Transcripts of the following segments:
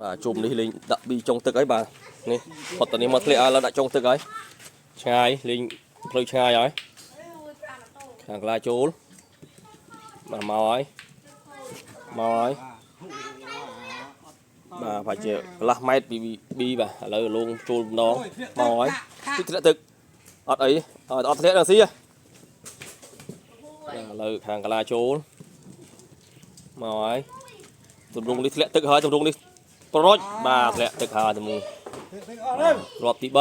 បាទជុំនេះលេងដាក់ប៊ីចុងទឹកហើយបាទនេះផុតតានេះមកធ្លាក់ឲ្យឡើយដាក់ចុងទឹកហើយឆ្ងាយលេងផ្លូវឆ្ងាយហើយខាងក្លាចូលបាទមកហើយមកហើយបាទប្រហែលជាកន្លះម៉ែត្រពីប៊ីបាទឥឡូវលងចូលម្ដងមកហើយទីធ្លាក់ទឹកអត់អីអត់ធ្លាក់ដល់ស៊ីហ៎បាទឥឡូវខាងក្លាចូលមកហើយទម្រង់នេះធ្លាក់ទឹកហើយទម្រង់នេះ ប្រូចបាទធ្លាក់ទឹកហើយទៅមួយគ្រាប់ទី3គ្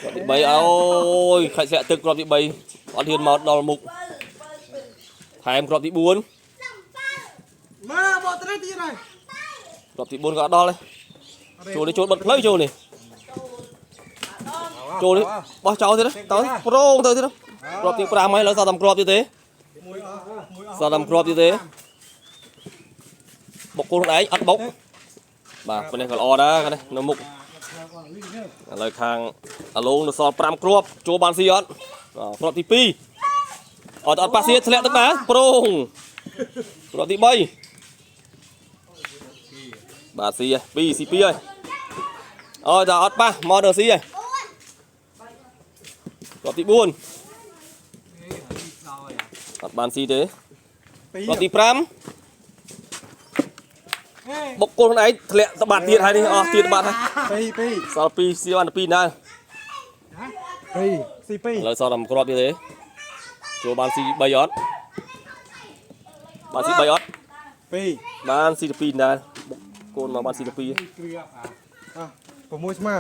រាប់ទី3អូយខាច់ធ្លាក់ទឹកគ្រាប់ទី3អត់ហ៊ានមកដល់មុខថែមគ្រាប់ទី4 មកបកត្រេះទៀតហើយ គ្រាប់ទី4ក៏អត់ដល់ដែរចូលនេះចូលបិទផ្លូវចូលនេះចូលនេះបោះចោលទៀតតើប្រងទៅទៀតគ្រាប់ទី5ហើយឡើយសល់តែគ្រាប់ទៀតទេ មួយអស់មួយអស់ សល់តែគ្រាប់ទៀតទេបុកគោលខ្លួនឯងអត់បុកបាទប៉ុណ្នេះក៏ល្អដែរនេះនៅមុខ ឥឡូវខាងអាឡូងនៅសល់5គ្រាប់ចូលបានស៊ីអត់បាទគ្រាប់ទី2អត់អត់ប៉ះស៊ីធ្លាក់ទឹកណាប្រងគ្រាប់ទី3បាទស៊ី2ស៊ី2ហើយអូយតែអត់ប៉ះមកដល់ស៊ីហើយគ្រាប់ទី4អត់បានស៊ីទេគ្រាប់ទី5បុកគោលខ្លួនឯងធ្លាក់ត្បាត់ទៀតហើយនេះអស់ទៀតបាត់ហើយ ពីរពីរ សល់2ស៊ីបាន2ណា ពីរស៊ីពីរ ឥឡូវសល់តែមួយគ្រាប់ទៀតទេចូលបានស៊ី3អត់បានស៊ី3អត់ ពីរ បានស៊ី2ដែរបុកកូនមកបានស៊ី2 គ្រឿអា6ស្មើ